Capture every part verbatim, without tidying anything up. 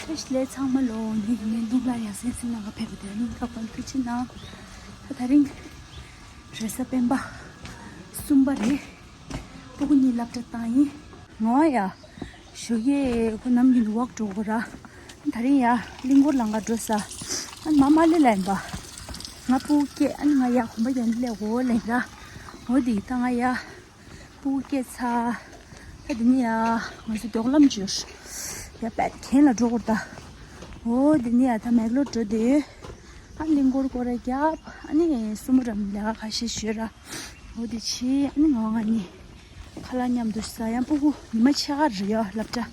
བཀྲ་ཤིས་བདེ་ལེགས་ཚང་མ་ལོ། ངེད་ཀྱི་ནས་ལུང་ལ་ཡང་སེམས་སེམས་ནང་ག་ཕེབས་པ་དེ་ལུང་ཐག་པ་ཐུགས་ཆེ་གནང་། ད་དེ་རིང་རེས་གཟའ་སྤེན་པ་གསུམ་པ་རེད། སྤུ་གུ་གཉིས་སློབ་གྲྭ་བཏང་ཡིན། ང་ཡ་ཞོགས་ཀས་ཁོ་ནམ་རྒྱུན་ཝོག་འགྲོ་དགོས་ར། ད་རིང་ཡ་གླིང་སྐོར་ལང་ག་འགྲོ་ས། ཨ་མ་མ་ལེ་ལ་ཡིན་པ། ང་སྤུ་གུ་སྐྱེས་ཨ་ནི་ང་ཡ་གོམ་པ་རྒྱག་ནི་སླེབས་དགོས་ལེན་ར། འོ་དེ་ད་ང་ཡ། སྤུ་གུ་སྐྱེས་ཚར། ད་དེ་ནས་ཡ། ང་ཚོ་མགྱོགས་ལམ་འཇུར། ཡ་པད་གན་ལ་འགྲོ་དགོས་ར་ད། འོ་དེ་ནས་ཡ་ད་མེག་ལོར་འགྲོ་དུས། ཨ་གླིང་སྐོར་སྐོར་ར་རྒྱབ། ཨ་ནི་སུ་མོ་རམ་ལས་ཀ་ཁ་ཤས་ཞུས་ར། འོ་དེ་བྱས་ཨ་ནི་ང་ང་གཉིས། ཁ་ལག་མཉམ་དུ་ཟ་ཡང་སྤུ་གུ་ཉི་མ་ཕྱེད་ཀ་རེད་ཡ་སློབ་གྲྭ།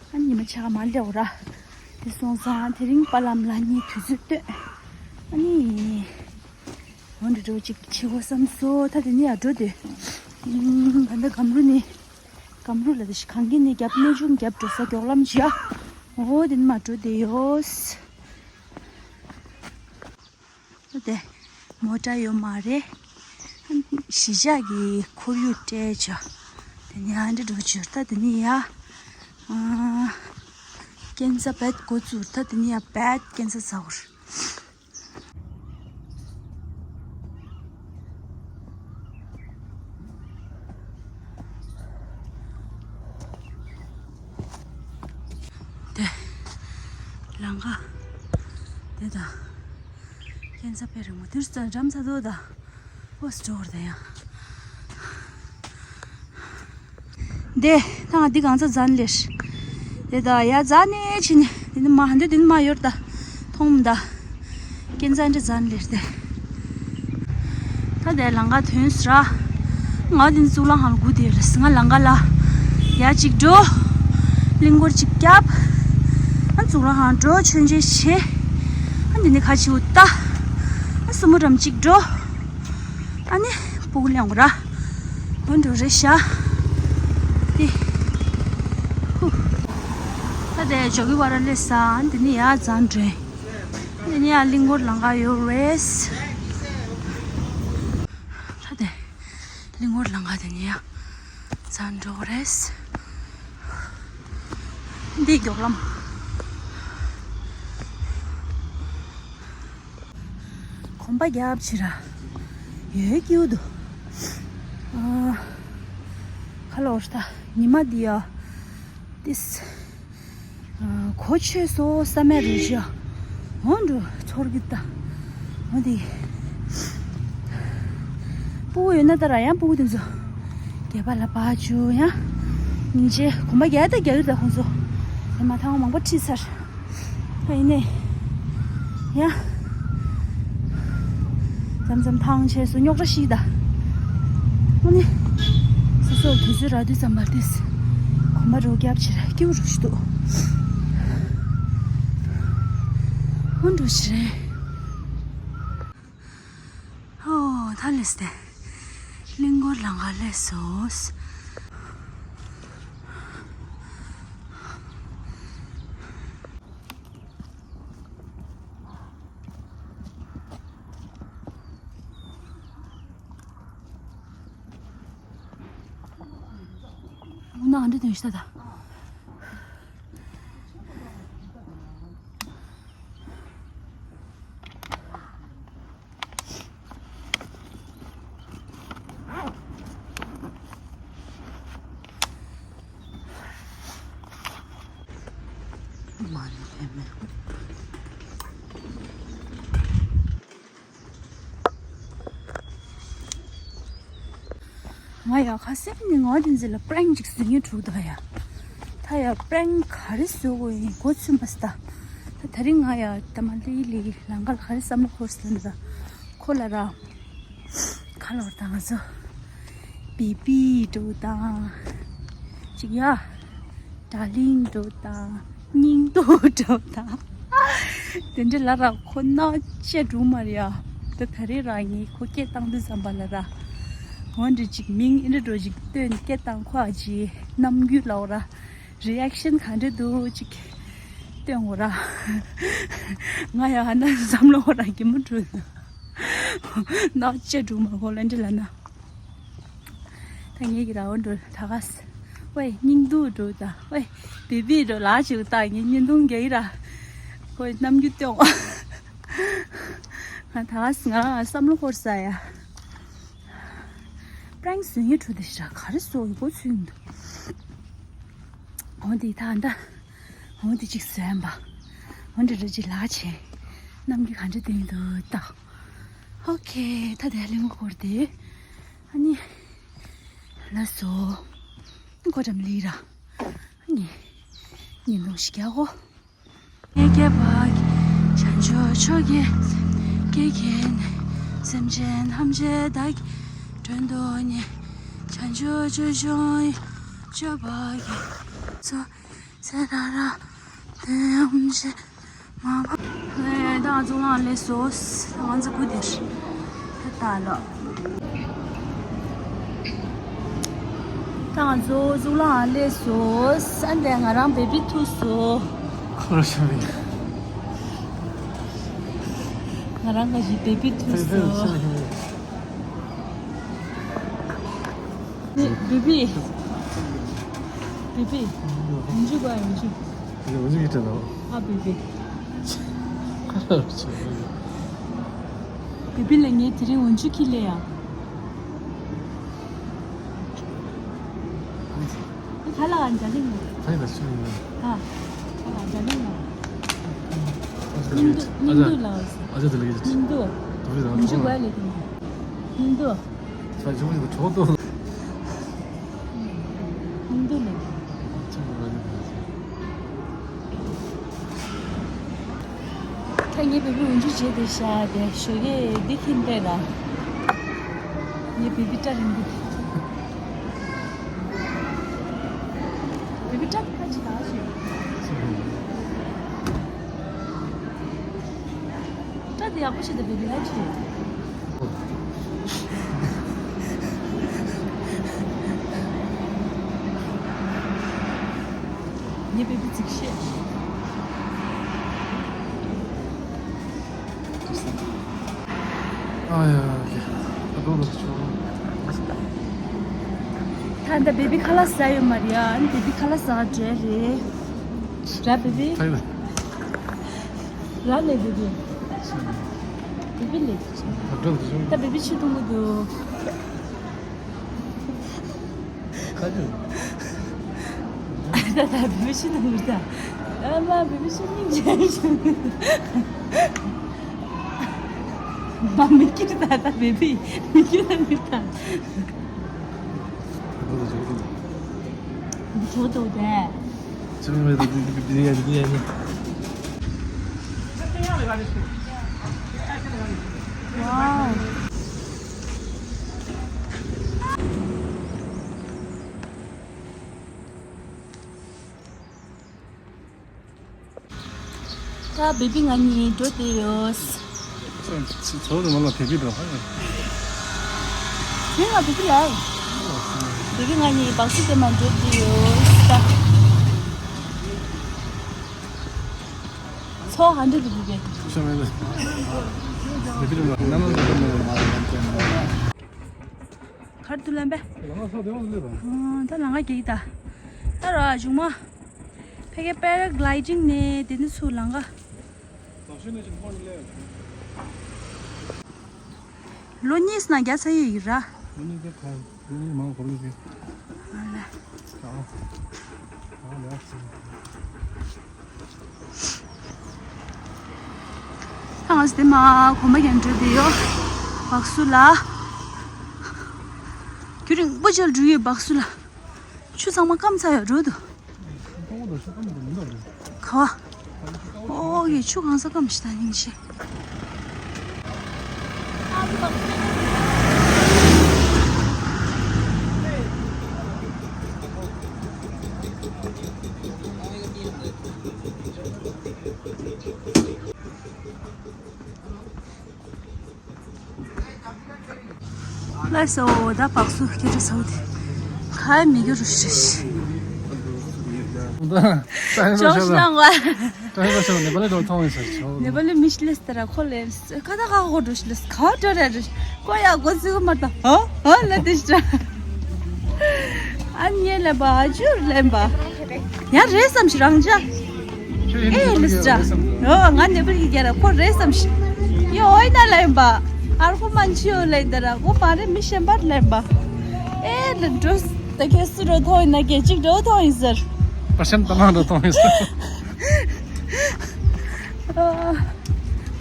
ཨ་ནི་ཉི་མ་ཕྱེད་ཀ་མ་སླེབས་ར། དེ་སོང་ཙང་དེ་རིང་པ་ལམ་ལ་གཉིས་དུས་ཚོད་བཏོན། ཨ་ནི། འོ་འདྲ་འདྲ་བོ་ཅིག་བྱེད་དགོས་བསམ་སོང་། ད་དེ་ནས་ཡར་འགྲོ་དུས། ཨུམ། ད་ལྟ་སྒམ་རུ་ནས། སྒམ་རུ་ལ་དེ་ཤི་གངས་སྐྱིད་ནས་རྒྱབ་གནས་ཆུང་རྒྱབ་འགྲོ་ས་མགྱོགས་ལམ་བྱས། འོ་དེ་ནས་མར་འགྲོ་བསྡད་ཡོད། ད་དེ་མོ་ཊ་ཡོད་མ་རེད། གཞིས་ཆགས་ཀྱི་ཁོར་ཡུག་སྤྲད་བྱ། དེ་ནས་ཡར་འདྲ་འགྲོ་བྱོས། ད་དེ་ནས་ཡར། ཨ། སྐྱེལ་འཛེག་བེད་འགོ་བཙུགས། ད་དེ་ནས་ཡར་བེད་སྐྱེལ་འཛེག་ཟ་བར། དེ། ལང་ཀ། དེ་དང་། ཁྱེད་ཚ་པའི་རི་མོ་དུར་ཙམ་འགྲམ་ཚ་དོ་དང་། ཨོ་སི་ཊོར་དེ་ཡང་། དེ། ཐང་འདི་གང་ཚ་ཛན་ལེར། དེ་ད་ཡ་ཛན་ནེ་ཆི་ནི། དེ་ནི་མ་ཧན་དེ་དེ་ནི་མ་ཡོར་ད། ཐོང་མ་ད། ཀེན་ཛན་དེ་ཛན་ལེར་དེ། ད་དེ་ལང་ཀ་ཐོན་སྲ། ང་དེ་ནི་གཙུག་ལག་ཁང་ལ་སྒུག་དེ་རེད། ང་ལང་ཀ་ལ། ཡ་གཅིག་འགྲོ། གླིང་སྐོར་གཅིག་རྒྱབ། ཨ་གཙུག་ལག་ཁང་འགྲོ་མཆོད་མཇལ་བྱེད། ཨ་འདི་ནི་ཁ་ཆེ་བོ་ལྟ། ཨ་སུ་མོ་འགྲམ་གཅིག་འགྲོ། ཨ་ནི་སྤུ་གུ་གླེང་དགོས་ར། འོ་འགྲོ་རེད་ཤག་དེ། ཧུ། ད་དེ་ཇོ་གི་བ་ར་ལེ་ས་འདི་ནི་ཡ་ཛན་འགྲོ། འདི་ནི་ཡ་གླིང་སྐོར་ལང་ཀ་ཡོད་རེད། ད་དེ་གླིང་སྐོར་ལང་ཀ་དེ་ནི་ཡ་ཛན་འགྲོ་རེད། འདི་མགྱོགས་ལམ། གོམ་པ་རྒྱབ་ཕྱིར་ར། ཡོད་ཀྱི་འདུག་ཨ། ཁ་ལོ་ད་ཉི་མ་འདི་ཡ། ཏིས། ཨ། གོ་ཆོད་སོ་ས་མེད་རུ་བཞི། འོ་འགྲོ་ཚོར་གི་ད། འོ་དེ། སྤུ་གུ་ཡོད་ན་ད་ར་ཡང་སྤུ་གུ་དེ་ཚོ། སྐེད་པ་ལ་བག་བཅུག་ཡང་། སྙིང་རྗེ་གོམ་པ་རྒྱག་ད་རྒྱག་གི་ད་ཁོང་ཚོ། དེ་མ་ཐང་མང་པོ་ཁྲིད་ཚར། ད་ཡིན་ནའི། ཡ། མཚམས་མཚམས་ཐང་ཆད་སོ་རྙོག་དྲ་ཞིག་ད། ཨ་ནི། སོ་སོར་དུས་ཚོད་རག་དུས་ཙམ་པར་ཏིས། གོམ་པ་རོགས་རྒྱབ་ཕྱིར་སྐྱིད་པོ་རུ་ཞིག་འདུག་ཧོན་འགྲོ་ཞིག་རེད། ཨོ་ད་ལེས་ཏེ། གླིང་སྐོར་ལང་ཀ་ལེས་སོ། ཨུ་ན་འདི་དོན་ཤ་ད། ང་ཡ་ཁ་སེམས་ནི་ང་དེ་ཚོ་ལ་པྲེང་ཅིག་བཟོ་ཉེ་འགྲོ་ད་ཡ། ད་ཡ་པྲེང་ག་རེ་བཟོ་དགོས་ཡིན་གོ་ཚུན་པ་སྟ། ད་ད་རིང་ང་ཡ་ད་མ་ལི་ལི་ལང་ཀ་ལ་ག་རེ་བསམ་བློ་འཁོར་སོང་ད། ཁོ་ལ་ར། ཁ་ལོར་དང་ང་ཚོ། བི་བི་འགྲོ་དང་། ཅིག་ཡ། ཌར་ལིང་འགྲོ་དང་། སྙིང་སྟོབས་འགྲོ་དང་། དེ་འདྲ་ལ་ར་ཁོ་ན་ཅེ་འགྲོ་མ་རེད་ཡ། ད་ད་རེ་ར་ངས་ཁོ་སྐད་བཏང་དུས་ཙམ་པ་ལ་ར། འོ་འདྲ་ཅིག་མིང་ཨེ་འདྲ་འགྲོ་ཅིག་བཏོན་སྐད་བཏང་ཁོ་ཨ་ཅི་རྣམ་འགྱུར་ལའོ་ར། རི་ཨེག་ཤན་ག་འདྲ་འདུག་ཅིག་སྟོན་འོ་ར། ང་ཡ་ཧ་ན་བསམ་བློ་འོ་ར་གི་མུ་འགྲོ། ནག་ཅེ་འགྲོ་མ་ཧོ་ལན་འདྲ་ལ་ན། ད་ངེད་ཀྱི་ར་འོ་འགྲོ་ད་ག་ས། ཝེ་སྙིང་སྡུག་འགྲོ་ད། ཝེ་བི་བི་འགྲོ་ལ་ཅིག་ད་ངས་བརྙན་ཐུང་རྒྱག་གི་ར། ཁོས་རྣམ་འགྱུར་སྟོན། ང་ད་ང་བསམ་བློ་འཁོར་ས་ཡ། པྲེང་བཟོས་ངས་འགྲོ་དེ་ཤ་ག་རེ་བཟོ་གི་གོ་ཚུལ་མི་འདུག་འོ་དེ་ད་ད། འོ་དེ་ཅིག་བཟོས་ཡིན་པ། འོ་འདྲ་འདྲ་ཅིག་ལ་བྱས། རྣམ་འགྱུར་ག་འདྲ་བསྟན་འདུག་ད། ཨོ་ཁེ་ད་དེ་ལས་ངོ་འཁོར་དེ། ཨ་ནི། ལགས་སོ། ཁོ་འགྲམ་ལི་ར། ཨ་ནི། ཉིན་ལུང་ཞིག་རྒྱག་གོ། ངེད་ཀྱི་བག་བྱང་ཆུབ་མཆོག་གི་སྐད་ཀྱིས་སེམས་ཅན་ཐམས་ཅད་བདག་གིས་མགྲོན་དུ་གཉེར། བྱང་ཆུབ་སྤྱོད་འབྱུང་སྤྱོད་པ་གི་ཚོགས། སེ་ར་ར་དེ་ཡང་ཞེས་མ་བ། ལས་དང་གཙུག་ལག་ལས་སོ། ང་ཚོ་གུ་དེར་ད་ལོ། ད་ང་ཚོ་གཙུག་ལག་ལས་སོ། ཨ་འདས་ང་རང་བེ་བི་ཐུག་སོ། ཁོ་ར་ཤི་མི། ང་རང་ག་ཞིག་བེ་བི་ཐུག་སོ། ནི་བེ་བི། བེ་བི། ཡོང་འཇུག་ག་ཡོང་འཇུག་ཡོང་འཇུག་གི་དྲན་ཨ་བེ་བི། ཁ་ལ་རུ་ཆེ། བེ་བི་ལ་ངས་དེ་རིང་འོན་ཆུ་ཁྱི་ལས་ཡ། ཁ་ལ་འཇའ་ལིང་ལ། ཁ་ལ་ཆུ་ལིང་ལ། ཨ། ཁ་ལ་འཇའ་ལིང་ལ། སྙིང་སྡུག་སྙིང་སྡུག་ལ། ཨ་ཅག་དེ་ལ་གི་སྙིང་སྡུག་འཇུ་ག་ལས་དེ་སྙིང་སྡུག་ས་ཆུ་མོ་ཞིག་གྲོགས་ཏོ། སྙིང་སྡུག་ལ། ད་ངའི་བེ་བི་འུན་ཆུ་བྱེད་དེ་ཤ་དེ་ཞོགས་ཀས་འདི་ཁྱིམ་པས་ལ། ངའི་བེ་བི་སྐྲ་རིང་པོ་དེ། བེ་བི་སྐྲ་ཁ་ཅིག་ད་ཞིག་སྐྲ་དེ་ཡག་པོ་ཞིག་ད་བེ་བི་ལ་ཅིག་ངའི་བེ་བི་རྫིག་ཤེས། ཨ་ཡ་ཡ། ཨ་དོ་དོ་ཆོ། ད་ལྟ་བེ་བི་ཁ་ལག་ཟ་ཡོད་མ་རེད་ཡ། ཨ་ནི་བེ་བི་ཁ་ལག་ཟ་བྲེལ་རེད། ར་བེ་བི། ད་ཡིན་ན། ར་ལས་བེ་བི། བེ་བི་ལས། ཨ་དོ་དོ་ཆོ། ད་བེ་བི་ཆུ་འཐུང་གི་འདུག་ཁ་ཆུ། ད་ད་བེ་བི་ཆུ་འཐུང་གི་འདུག་ཨ་མ་བེ་བི་ཆུ་སྙིང་རྗེ་ཞུ། མ་མི་ཀིར་ད་ད་བེ་བི་མི་ཀིར་ད་མི་ད། འདི་ཆོག་ཏུ་དེ། ཅང་མེད་ད་འདི་འདི་འདི་ཡ་འདི་ཡ་ཡ། ཝའོ། ད་བེ་བི་ང་གཉིས་འགྲོ་བསྡད་ཡོད། ཚོ་ཚོ་ཚོ་མ་ལ་བེ་བི་འགྲོ་ཧ། དེ་ང་བེ་བི་ལ། བེ་བི་ང་གཉིས་སྦག་སུ་དེ་མ་འགྲོ་བསྡད་ཡོད། ད་ཚོ་ཧ་འདྲ་བེ་བི་བེ། ཤ་མེད་ལ། བེ་བི་འགྲོ་ན་ན་ན་འགྲོ་མེད་ལ་མ་ལ། གར་དུ་ལན་པས། ལང་ང་ས་དེ་བ་ལེ་བ། ད་ལང་ང་གེག་ད། ད་ར་ཇུང་མ། ཕ་གི་པེ་ར་གི་ལའི་ཌིང་ནས་དེ་ནི་ཚུར་ལང་ང་། ལོ་གཉིས་ན་རྒྱ་ཚ་ཡི་ཡིག་ར། ལོ་གཉིས་དེ་གང་ལོ་གཉིས་མང་གོ་ལོ་གི། ཨ་ལ། ཨ་ལ། ད་ང་ཚོ་དེ་མ་གོམ་པ་རྒྱག་འགྲོ་དེ་ཡོད། སྦག་སུ་ལ། རྒྱུན་རིང་པོ་ཅིག་འགྲོ་ཡོད་སྦག་སུ་ལ། ཆུ་ཚང་མ་སྐམ་ཚར་ཡོད་འགྲོ་འདུག་ག་བ། ཨོ་ཡེ་ཆུ་གང་ས་སྐམ་ཞིག་ད་སྙིང་རྗེ། ལགས་སོ། ད་སྦག་སུ་སྐད་ཆ་ཚ་བོ་དེ། ཁ་མི་རྒྱུ་རུ་ཤི་ཤི། ཅོག་ཤི་ནང་བ། ཀྲང་ཧེ་པ་ཤོ་ནེ་པ་ལི་འགྲོ་མཐོང་ཡིན་ཟེར་ཆོག་ནེ་པ་ལི་མི་ཤི་ལེ་སྟེ་ར་ཁོ་ལེ་ཀ་ད་ཁ་ཁོ་འགྲོ་ཤི་ལེ་ཁ་འགྲོ་ར་རེ་ཁོ་ཡ་གོ་ཚིག་མ་ད་ཧ་ཧ་ལ་དེ་ཤི་ར། ཨ་མྱེས་ལབ་པ། ཨ་ཇུ་ལབ་པ། ཡང་རེད་བསམ་ཞིག་རང་ཅག་ཁྱོད་ཡིན་ཨེ་ནི་ལིས་ཊ། ཨོ་ང་ནེ་པལ་གྱི་རྒྱལ་རབས་ཁོ་རེད་བསམ་ཞིག་ཡོ་ཨོ་ན་ལབ་པ། ཨར་ཁོ་མན་ཆི་ཡོ་ལབ་ད་ར་ཁོ་མ་རེད་མི་གཞན་པར་ལབ་པ། ཨེ་ལ་འགྲོ། ད་ཁྱེད་སུ་འགྲོ་ཐོང་ཡིན་ན་སྐད་ཅིག་འགྲོ་ཐོང་ཡིན་ཟེར། པར་ཤམ་ཏ་ལང་འགྲོ་ཐོང་ཡིན་ཟེར།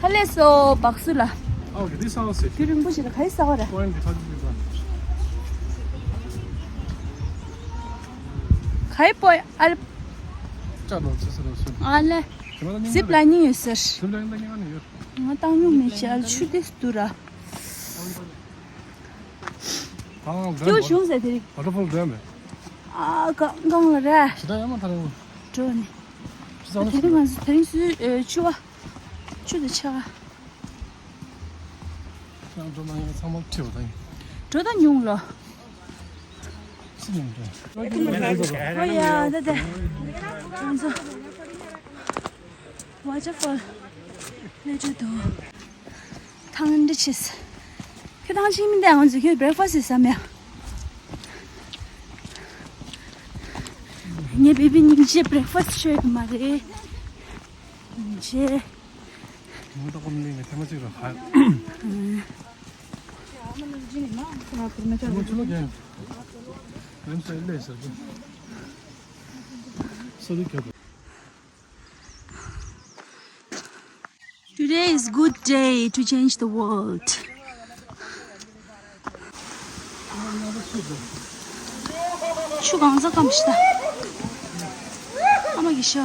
ཨ། ད་ལས་སོ་བག་སུ་ལ། ཨོ་ཁེ་དེ་ས་བ་སེ། དེ་རིང་པོ་ཞིག་ལ་ག་ཡི་ས་བ་ར། ཀོ་ཡན་དེ་ཐག་ཅིག་ཡོད་པ། ག་ཡི་པོ་ཨ་ལ། ཅག་ལོ་ཚེ་ས་ལོ་སུ། ཨ་ལེ། ཟིབ་ལ་ཉིན་ཡོད་ཟེར། ཟིབ་ལ་ཉིན་ཡོད། ང་བཏང་མྱོང་མེད་ཅི་ཨ་ལ་ཆུ་དེ་སུ་ར། ཐང་ལ་ཀྱོ་བྱུང་ཟེར་དེ་རིང་། ཝ་ཊར་ཕོལ་འདྲ་མེད། ཨ་གང་གང་ལ་ར། ཇི་ལྟར་ཡང་མ་ཐར་ཡོང་། འགྲོ་ནི། ཇི་ཙམ་དེ་རིང་ང་ཚོ་དེ་རིང་སུའི་ཨེ་ཆུ་བ། ཆུ་དེ་ཆ་ག་ཡང་འགྲོ་མ་ཡིན་ཚང་མ་ཁྲིད་པ་དང་། འགྲོ་ད་ཉུང་ལོ། སི་ཉུང་འགྲོ། ཨོ་ཡ་ད་དེ། ང་ཚོ། ཝ་ཊར་ཕོལ་ལ་འགྲོ་འདུག་ཐང་འདི་ཆེས། ཁྱོད་ཐང་ཆིང་མིན་དང་ང་ཚོ་ཁྱོད་བྷི་རེག་ཕ་སི་ཟ་མེད། ངས་བེ་བི་སྙིང་རྗེ་བྷི་རེག་ཕ་སི་ཤོད་ཀྱི་མ་རེད། སྙིང་རྗེ། ང་ཏོག་ཀམ་ལིང་ནས་ཐེངས་མ་གཅིག་ར་ཧ། ཐེངས་མ་ཆུ་ལོ་རྒྱན། རེམ་སེ་ལས་ཟེར་གྱི། སོ་རི་གྱོད། Today is good day to change the world. ཆུ་གང་ཚ་སྐམ་ཞིག་ད། ཨ་མ་གི་ཤ།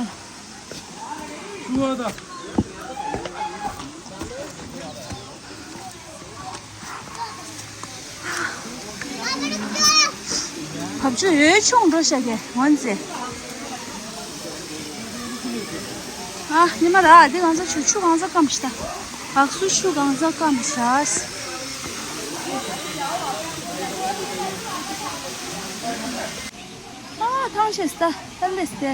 བབ་ཆུ་ཡོད་ཆུང་འགྲོ་ཤག་གི་ཝན་ཙེ། ཨ་ཉི་མ་ར་འདི་གང་ཚ་ཆུ་ཆུ་གང་ཚ་སྐམ་ཞིག་ད། བག་སུ་ཆུ་གང་ཚ་སྐམ་ཤག་ཨ་ཐང་ཆད་སྟ། ད་ལེས་ཏེ།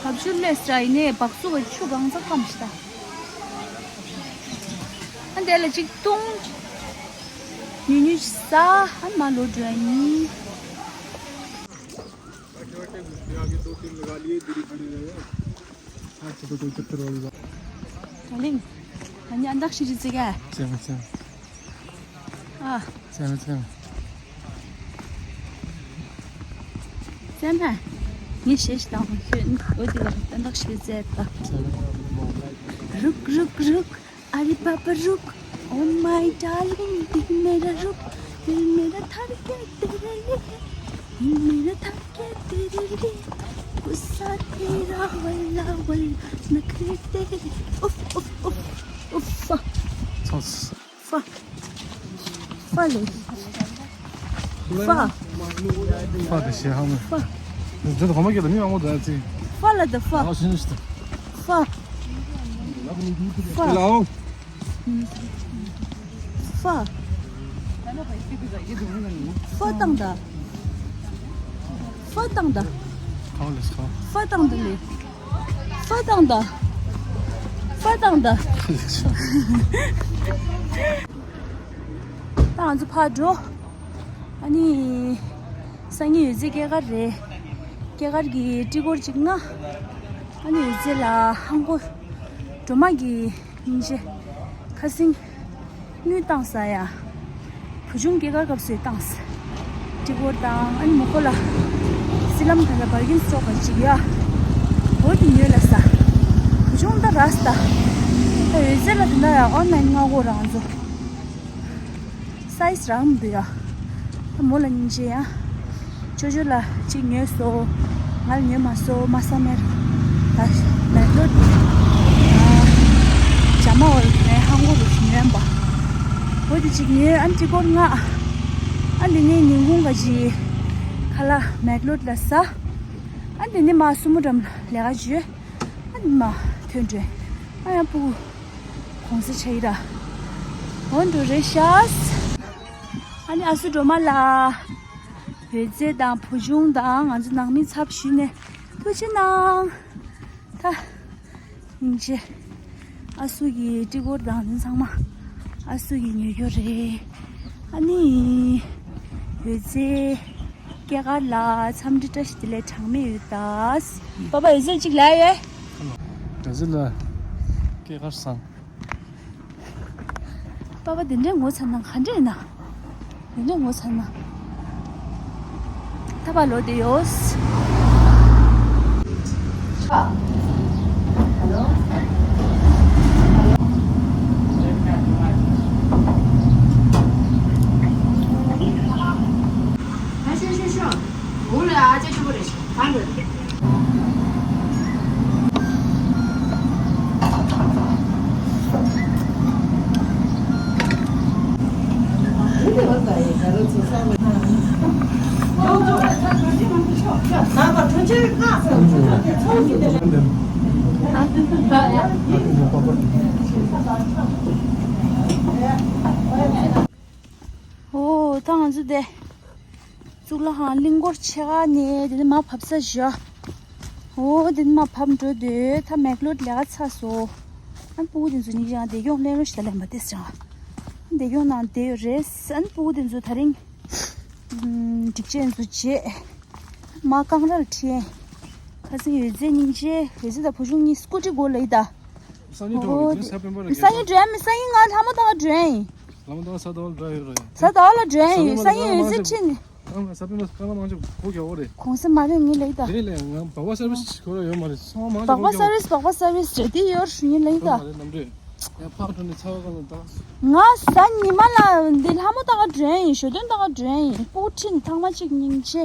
བབ་ཆུ་ལེས་ར་ཡིན་ནས་བག་སུ་ག་ཆུ་གང་ཚ་སྐམ་ཞིག་ད། ཨ་འདི་ལ་གཅིག་བཏུང་། ཉུ་ཉུ་ས་ཨ་མ་ལོ་འགྲོ་ཡིན། ད་ལིང་། ང་ཉ་འདག་ཤི་རི་ཙི་ག་ཅེ་མ་ཅེ་མ། ཨ། ཙེ་ན་ཙེ་ན། ཙེ་ན། ངས་ཞེ་ཞིག་དང་ཁྱོད་འོ་དེ་ག་ཏན་ཏག་ཞིག་ཙེ་ད། ཙེ་ན། रुक रुक रुक अरे पापा रुक ओ माय डार्लिंग दिल मेरा रुक दिल मेरा धड़के तेरे लिए दिल मेरा धड़के तेरे लिए गुस्सा तेरा वल्ला वल्ला नखरे तेरे उफ उफ उफ उफ। ཚོགས། ཧྥ། ཧྥ་ལེ། ཧྥ། ཧྥ་དེ་ཤེས་ཧ་མེ། ཧྥ། འདི་ཚོ་གོ་མ་སྐྱེ་དང་མི་མང་པོ་འདུག་ཨ་ཙི། ཧྥ་ལ་དང་ཧྥ། ཨ་ཤིན་ཤི་ཏི། ཧྥ། ཧྥ། ལའོ། ཧྥ། ཧྥ་བཏང་ད། ཧྥ་བཏང་ད། ཁའོ་ལེ་ཁའོ། ཧྥ་བཏང་ད་ལེ། ཧྥ་བཏང་ད། ཧྥ་བཏང་ད། ད་ང་ཚོ་ཕར་འགྲོ། ཨ་ནི། སང་ཉིན་ཡོད་ཚད་སྐྱེས་སྐར་རེད། སྐྱེས་སྐར་གྱི་སྤྲི་གོར་གཅིག་ན། ཨ་ནི་ཡོད་ཚད་ལ་ཧང་གོ། སྒྲོལ་མ་གི་སྙིང་རྗེ། ཁ་སེང་། དངུལ་བཏང་ས་ཡ། བུ་ཆུང་སྐྱེས་སྐར་སྐབས་སུ་བཏང་ས། སྤྲི་གོར་དང་ཨ་ནི་མོ་ཁོ་ལ། སི་ལམ་ད་ལ་བར་གིན་སི་ཊོར་ག་ཅིག་ཡ། འོ་དེ་ཉོས་ལ་ས། བུ་ཆུང་ད་ར་ས་ད། ད་ཡོད་ཚད་ལ་དེ་འདྲ་ཡ་ཨོན་ལན་མངག་གོ་རང་ཚོ། སའི་ཛི་རང་མི་འདུག་ཡ། ད་མོ་ལ་སྙིང་རྗེ་ཡ། ཅོ་ཅོ་ལ་གཅིག་ཉོས་སོ། ང་ལ་ཉོས་མ་སོ་མ་ས་མེར། ད་མེག་ལོ་དེ། ཇ་མ་འོར་ངའི་ཧང་གོ་རུ་ཞིག་ཉོས་པ། འོ་དེ་གཅིག་ཉོས་ཨ་ནི་སྤྲི་གོར་ལྔ། ཨ་འདི་ངའི་ཉིན་གུང་ག་ཅིག་ཁ་ལག་མེག་ལོ་ལ་ཟ། ཨ་འདི་ནི་མ་སུ་མོ་འགྲམ་ལས་ཀ་བྱོས། ཨ་ནི་མ་ཐོན་འགྲོ། ཨ་ཡང་སྤུ་གུ། གོང་ས་ཆ་ཡི་ར། འོ་འགྲོ་རེད་ཤག་ཨ་ནི་ཨ་སུ་སྒྲོལ་མ་ལགས། ཡོད་ཚད་དང་བུ་ཆུང་དང་ང་ཚོ་ནང་མི་ཚབ་ཞུས་ནས་ཐུགས་རྗེ་གནང་། ད། སྙིང་རྗེ། ཨ་སུ་གི་སྤྲི་གོར་དང་འདི་ཚང་མ། ཨ་སུ་གི་ཉོ་རྒྱུ་རེད། ཨ་ནི། ཡོད་ཚད། སྐྱེས་སྐར་ལ་འཚམས་འདྲི་བཀྲ་ཤིས་བདེ་ལེགས་གྲངས་མེད་ཡོད་ད། པ་པ་ཡོད་ཚད་གཅིག་ལ་ཡེ། རེ་ཟི་ལ་སྐྱེས་སྐར་བཟང་། པ་པ་དེ་འདྲའི་ངོ་ཚ་ན་ག་འདྲ་ཡིན་ན། དེ་འདྲའི་ངོ་ཚ་ན། ད་པ་ལོ་དེ་ཡོད། འོ། ད་ང་ཚོ་དེ་གཙུག་ལག་ཁང་གླིང་སྐོར་ཆེ་ཁ་ནས་དེ་ནས་མར་བབས་ས་བཞག་འོ་དེ་ནས་མར་བབས་འགྲོ་དུས་ད་མེག་ལོར་ལས་ཀ་ཚར་སོང་། ཨ་ནི་སྤུ་གུ་དེ་ཚོ་གཉིས་ཀྱང་བདེ་སྐྱོང་ལེན་རོགས་ཞེས་ད་ལན་པ་ཏེ་ཟེར། བདེ་སྐྱོང་ནང་བསྡད་ཡོད་རེད། ཨ་ནི་སྤུ་གུ་དེ་ཚོ་ད་རིང་སྒྲིག་ཆས་ཚོ་བརྗེས། མར་ཀང་རལ་ཁྲིད། ཁ་སང་ཡོད་ཚད་སྙིང་རྗེ། ཡོད་ཚད་ད་བུ་ཆུང་གཉིས་སྐུ་ཊི་སྒོ་ལ་ཡིན་ད། སང་ཉིན་འགྲོ་རེད། ས་སྤེན་པ་ལ་སང་ཉིན་འགྲོ་ཡ་མི་སང་ཉིན་ང་ལྷ་མོ་ཏང་འགྲོ་ཡ་ཡིན། ལྷ་མོ་ཏང་ས་ཟླ་བ་ལ་འགྲོ་ཡ་ཡོད་རེད། ས་ཟླ་བ་ལ་འགྲོ་ཡ་ཡིན། སང་ཉིན་ཡོད་ཚད་ཁྲིད་ནས། ཨང་ས་སྤེན་པ་སྐར་མ་མང་ཆེ་སྒོ་རྒྱག་འོ་རེད། གོང་ས་མ་རེད་ངས་ལེགས་ད། རེད་ལས་ང་སྦག་སྦག་སར་བིས་གོ་ར་ཡོད་མ་རེད། ཚང་མ་མང་ཆེ་སྦག་སྦག་སར་བིས་སྦག་སྦག་སར་བིས་རེད་དེ་ཡོད་རེད་ངས་ལེགས་ད། ཡོད་མ་རེད་ནམ་རེད། ཡ་ཕག་འགྲོ་ནས་ཚ་བ་གང་ལ་ད། ང་གཟའ་ཉི་མ་ལ་འདི་ལྷ་མོ་ཏང་འགྲོ་ཡ་ཡིན། ཞོ་སྟོན་ཏང་འགྲོ་ཡ་ཡིན། སྤུ་གུ་ཁྲིད་ནས་ཐང་མ་གཅིག་སྙིང་རྗེ།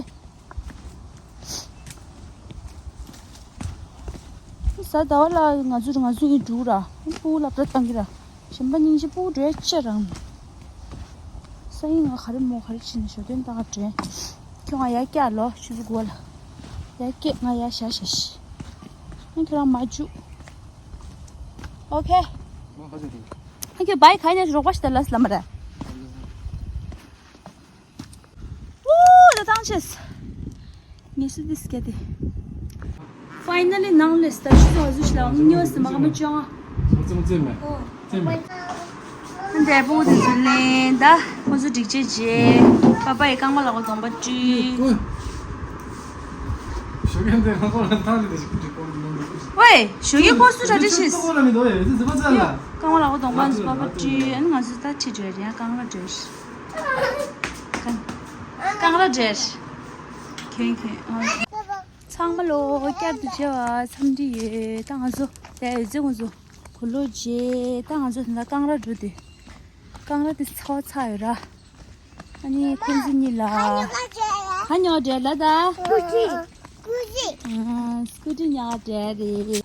གཟའ་ཟླ་བ་ལ་ང་ཚོ་ང་ཚོ་ཡིན་འགྲོ་ར། སྤུ་གུ་སློབ་གྲྭ་བཏང་གི་ར། གཞན་པ་སྙིང་རྗེ་སྤུ་གུ་འགྲོ་ཡ་ཅི་རང་། སང་ཉིན་ང་ག་རེ་མོ་ག་རེ་བྱེད་ནས་ཞོ་སྟོན་ཏང་འགྲོ་ཡ། ཁྱོད་ང་ཡར་བཀྱག་ལོ་ཆུ་ཚོད་དགུ་པ་ལ། ཡར་བཀྱག་ང་ཡར་བཞག་བཞག་ཤི། ཨ་ཁྱོད་རང་མ་བཅུག་ཨོ་ཁེ། ཨ་ཁྱོད་བའི་ག་ནས་རོགས་པ་ཞིག་ད་ལ་སླ་མ་ར། ཨོ་ད་ཐང་ཆད། ངེས་སུ་དིས་སྐད་དེ། ཕའི་ནལ་ལི་ནང་ལས་ད་ཆུ་ཚོད་ཨ་ཟུ་ཤི་ལ་ཉོ་སི་མ་ག་མ་ཅོང་། ཙེ་མོ་ཙེ་མོ་ཙེ་མོ། འདས་པོ་དེ་ཚོ་ལེན་ད་ཁོ་ཚོ་སྒྲིག་ཆས་བྱེད། པ་པ་ཡི་རྐང་པ་ལག་པ་གདོང་པ་བཀྲུས། ཞོགས་ཀས་འདི་ཁོ་ལ་ཐང་ལི་དེ་ཞིག་བཀྲུས་པོ་ནང་དུ་བཀྲུས། ཝེ་ཞོགས་ཀས་ཁོ་སུ་གྲ་སྒྲིག་ཆས། ཙེ་མོ་ལ་མི་འདུག་ཡ་ཙེ་ཙེ་པ་ཙེ་ལ། རྐང་པ་ལག་པ་གདོང་པ་ཚོ་པ་པ་བཀྲུས། ཨ་ནི་ང་ཚོ་ད་ཁྲིད་འགྲོ་ཡ་རེད། ཡང་རྐང་ལག་འགྲོ་ཡ་རེད། རྐང་རྐང་ལག་འགྲོ་ཡ་རེད། གྱོན་གྱོན། ཨ། ཚང་མ་ལོ་བསྐྱར་དུ་མཇལ་བ་འཚམས་འདྲི་ཡོད། ད་ང་ཚོ་དེ་ཡོད་ཚད་ང་ཚོ་གོ་ལོ་རྗེས་ད་ང་ཚོ་ད་རྐང་ར་འགྲོ་དུས་རྐང་ར་དེ་ཚ་བ་ཚ་ཡོད་ར། ཨ་ནི་ཁོང་ཚོ་གཉིས་ལ་ག་ཉོ་འདྲ་ལ་ད། སྐུ་ཊི། སྐུ་ཊི། ཨ། སྐུ་ཊི་ཉོ་འདྲ་རེད།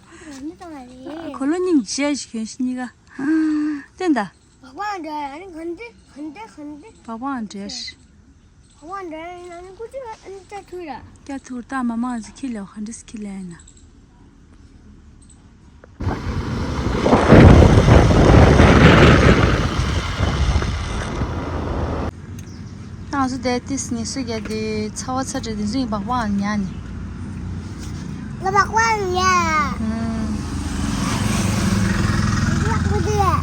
གོ་ལོ་སྙིང་རྗེ་ཞིག་གྱོན་ཤི་གཉིས་ཀ། བསྟན་ད། སྦག་སྦག་འདྲ་ཡ་ནི་ག་འདྲ་ག་འདྲ་ག་འདྲ། སྦག་སྦག་འདྲ། སྦག་སྦག་འདྲ་ཡ་ནི་ཀུ་ཅི་ཨ་ནི་ལྟ་ཐུག་ར། ལྟ་ཐུག་ད་མ་མང་ཟིག་ཁྱི་ལ་ག་འདྲ་ཟིག་ཁྱི་ལ་ཡ་ན། ང་ཚོ་དེ་ཏིས་ངལ་གསོ་རྒྱག་དུས་ཚ་བ་ཚ་དྲགས་དེ་ཚོ་ཡིན་སྦག་སྦག་ཉར་ནས། ང་སྦག་སྦག་ཉར། ཨུམ། སྦག་སྦག་དེ།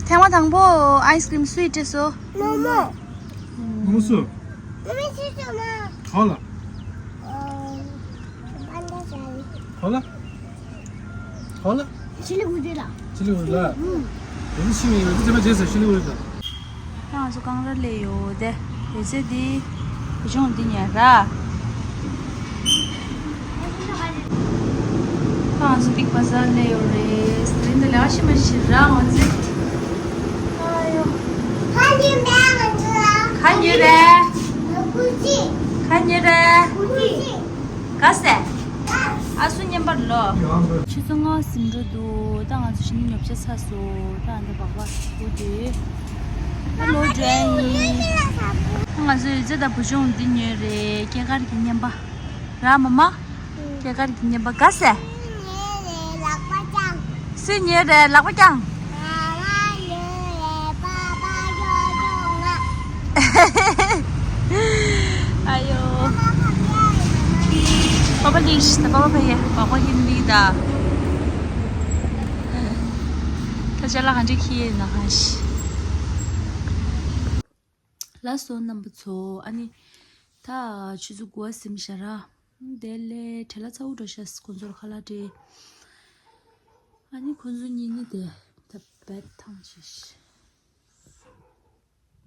ཐེངས་མ་དང་པོ་ཨའི་སི་ཀྲིམ་སུ་ཡིས་སྤྲད་སོང་། མོག་མོག་མོག་མོག་སུ། མོག་མོག་སུ་སོང་ན། ག་ལ། ཨ། ག་ལ། ག་ལ། ཆི་ལི་གུ་ཏི་ལ། ཆི་ལི་གུ་ཏི་ལ། ཨུམ། དེ་ནི་ཤི་མི་ཡོད་དེ་ཚེ་མ་བྱས་ཟེར་ཤི་ལི་གུ་ཏི་ལ། ད་ང་ཚོ་རྐང་ར་སླེབས་ཡོད་དེ། དེ་ཚེ་འདི་བུ་ཆུང་འདི་ཉལ་ར། ད་ང་ཚོ་པིག་བ་ཟར་སླེབས་ཡོད་རེད། དེ་རིང་འདི་ལས་ཀ་ཤི་མ་ཤི་ར་ང་ཚོ། ཨ་ཡོ། ག་ཉོས་རེད། ག་ཉོས་རེད། ག་ཟེ། ཨ་སུ་བརྙན་པར་ལོ། ཆུ་ཚོད་ལྔ་ཟིན་འགྲོ་འདུག་ད་ང་ཚོ་གཞི་ནས་ཉོ་ཆ་ཚར་སོང་། ད་འདི་སྦག་སྦག་ཞིག་དགོས་དུས། ད་ལོ་འགྲོ་ཡ་ཡིན། ད་ང་ཚོ་ཡོད་ཚད་ད་བུ་ཆུང་འདི་ཉོས་རེད། སྐྱེས་སྐར་གྱི་བརྙན་པར། ར་མ་མ། སྐྱེས་སྐར་གྱི་བརྙན་པར་ག་ཟེ། སུས་ཉོས་རེད་ལག་པ་བརྐྱངས། ཨ་ཡོ། པ་པ་ལིས་ད་པ་པ་ཕ་ཡ་པ་པ་ཡིན་མི་ད། ད་ཅ་ལག་ག་འདྲ་ཁྱེར་ཡོད་ན་ཧ་ཤི། ལགས་སོ་རྣམ་པ་ཚོ། ཨ་ནི་ ད་ཆུ་ཚོད་དགུ་པ་ཟིན་ཤག་ར། དེ་ལས་བྲེལ་ལ་ཚ་པོ་འགྲོ་ཤག་ཁོང་ཚོར་ཁ་ལག་སྤྲད། ཨ་ནི་ཁོང་ཚོ་གཉིས་ནི་དེ་ད་བེད་ཐང་ཆད་ཤག་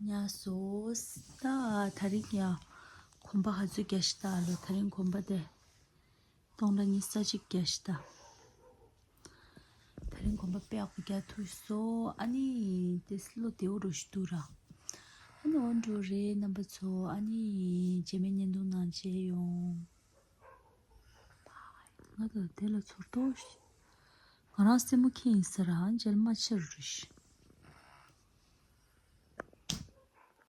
ཉལ་སོང་། ད་དེ་རིང་ཡང་གོམ་པ་ག་ཚོད་བརྒྱབ་ཤག་ད་ལོ་དེ་རིང་གོམ་པ་དེ་སྟོང་ཕྲག་ཉི་ཤུ་རྩ་གཅིག་བརྒྱབ་ཤག་ད། དེ་རིང་གོམ་པ་དཔེ་ཡག་པོ་རྒྱག་ཐུབ་སོང་། ཨ་ནི་དེ་བློ་བདེ་པོ་འགྲོ་ཞིག་འདུག་ར། ཨ་ནི་འོ་འགྲོ་རེད་རྣམ་པ་ཚོ། ཨ་ནི་རྗེས་མའི་བརྙན་ཐུང་ནང་མཇལ་ཡོང་། ང་དང་དེ་ལ་ཚོར་ཏོ་ཞིག་ང་རང་སེན་མོ་ཁེངས་ཡིན་ས་ར་མཇལ་མ་ཆེར་རུ་ཞིག